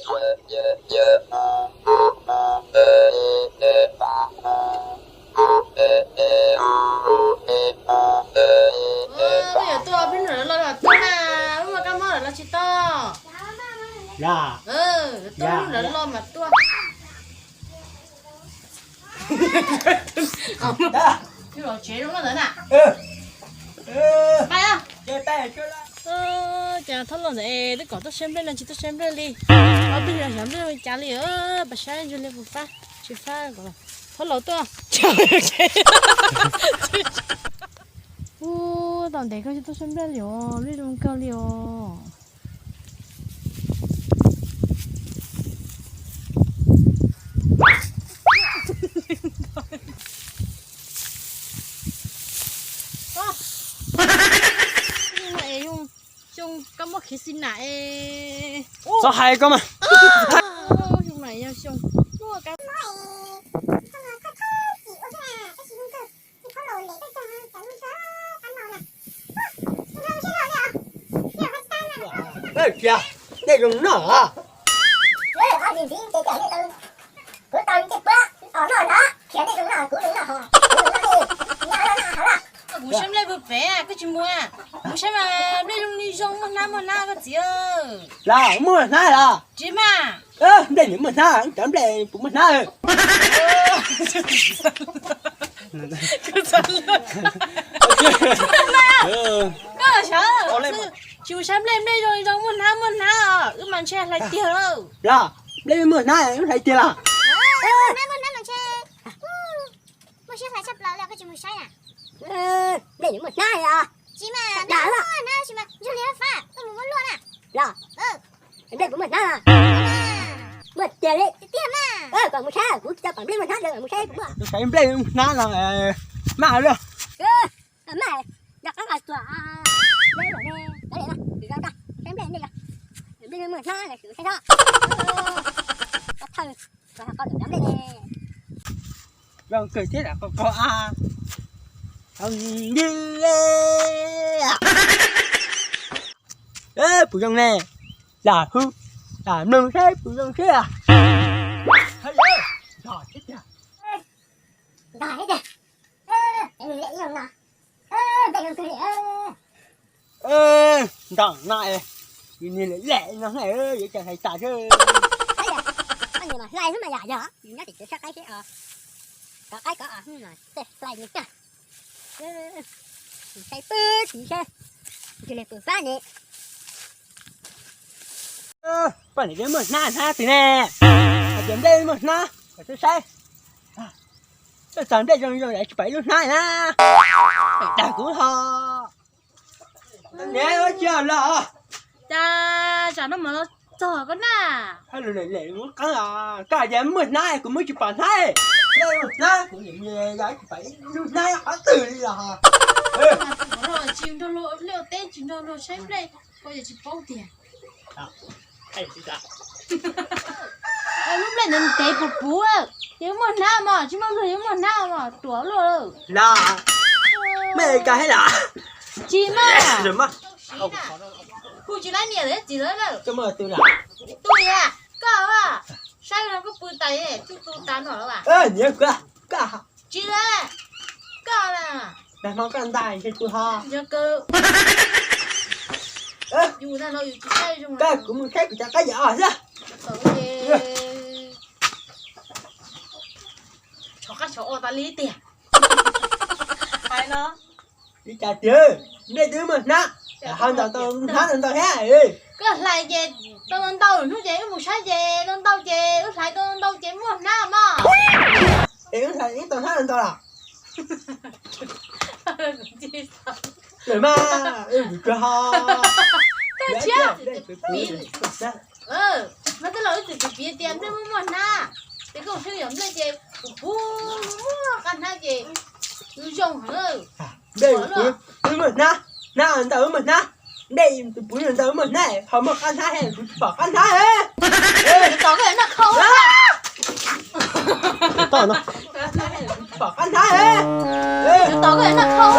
Twb yuav tuaj peb hnub lawv los los tuaj na, wb muaj kab mob lawv los tsis tau. Tuaj hnub lawv los mas tuaj. Los tsev zoo ntawd na. Cas thob los ntawd es twb kom tuaj saib nplej no tsis tuaj saib nplej li. Ob peb los xyov nplej ua cas li, pas saib ntshe li puas fab tsis fab kom thob los tuaj. Ub, tau ntev koj tsis tuaj saib nplej li os, nplej zoo kawg li os. Xyoo koj muab khiv xi nam es. Txhob hais koj mas. Xyoo na yog xyoo muaj kab Cia, nej zoo noj hos? Kuv tau li tej puab os noj na, khiav nej zoo noj, kuv zoo noj hos, kuv zoo noj li, noj noj noj hos. Kuv saib nplej puag pem koj tsis mus, kuv saib mas nplej zoo li zoo muaj hnab muaj hnab koj txiv. Los muaj hnab los? Tsis mas. Nplej nws muaj hnab, cov nplej puas muaj hnab? Koj xyov, tsis mus saib nplej, nplej zoo zoo muaj hnab muaj hnab os, wb mas ntshe hlais tiag lauj. Los, nplej muaj hnab wb hlais tiag los? Hnab muaj hnab mas ntshe, muaj siab hlais tshaj plaws li koj tsis mus saib na. Nplej nws muaj hnab os. Tsis mas, nplej muaj hnab tsis mas, ntshe li fab, koj mus muab luaj na. Los, nplej puas muaj hnab? Muaj tiag li. Tiag mas. Kom mus saib, kuv tsis tau pom nplej muaj hnab, kom mus saib puas muaj. Saib nplej muaj hnab no, maj li. Maj, nrog qab qas tuaj, saib nplej, nplej muaj hnab, saib nplej, saib nplej. Zoo kawg thiab lam qo qo a. Puas zoo ne? Lam hu, lam mloog saib puas zoo thiab. Ntog thiab tiag. Ntog no, yus niag lem lem no yuav cas hais tas thiab. Hlais xwb mas yam yog yus nyob tim tsev saib qaib thiab os. Kov qaib kov os, tej hlais nws cag. Saib pw tsis saib, ntshe li pw fab ne. Poj niam, muaj hnab, hnab twg ne? Hais tias nplej muaj hnab, kom saib saib. Tuaj txog nplej zoo zoo es tsis pom ib lub hnab na. Dag kuv ho. Niam, ua tsi los? Cas tsam no mas los txog koj na. Lem lem muab qeeb os, koj hais tias muaj hnab kuv muab tsis pom hnab. Nplej muaj hnab kuv niam, yog tsis pom ib lub hnab qhov twg li los. Tsis nrog luag ua liaj ua teb, tsis nrog luag saib nplej, koj yuav tsis paub tiag. Lub nplej ntawd ntev puv puv, yog muaj hnab mas, tsis muaj nplej yog muaj hnab mas ruam luaj. Los, mej cas hais los? Tsis mas. Kuv tsis laib niam lawv txiv lawv na. Tub yam, koj saib no koj pw tas, tub tu tas no lawm. Niam, koj, koj. Tsis lawm, koj na. Nag hmo koj ntais ntshe kuv ho. Yog kawg. Yus nag hmo yus tsis saib zoo. Koj, kuv mus saib kuv cov qaib yam os xwb. Txom qab txom o tas li tiag. Hais no. Li cas tiag, nplej twb muaj hnab, hais ntau tau hnab ntau thiab. Koj hlais ces tau ntau hnub ces wb mus saib ces tau ntau ces wb hlais tau ntau ces muaj hnab mog. Es wb hlais tau hnab ntau los? Lawm mas, kuv tsuas ho. Mas tej laus ib txwm piav piav tias nplej muaj muaj hnab, ces koj mus saib yog nplej ces puv puv muaj qab hnab ces yus zoo heev. Nplej puv muaj hnab, hnab ntau muaj hnab, nplej puv ntau muaj hnab, ho muaj qab hnab, kuv tsis pom qab hnab. Tos koj noj khau. Tsis pom qab hnab. Tos koj noj khau.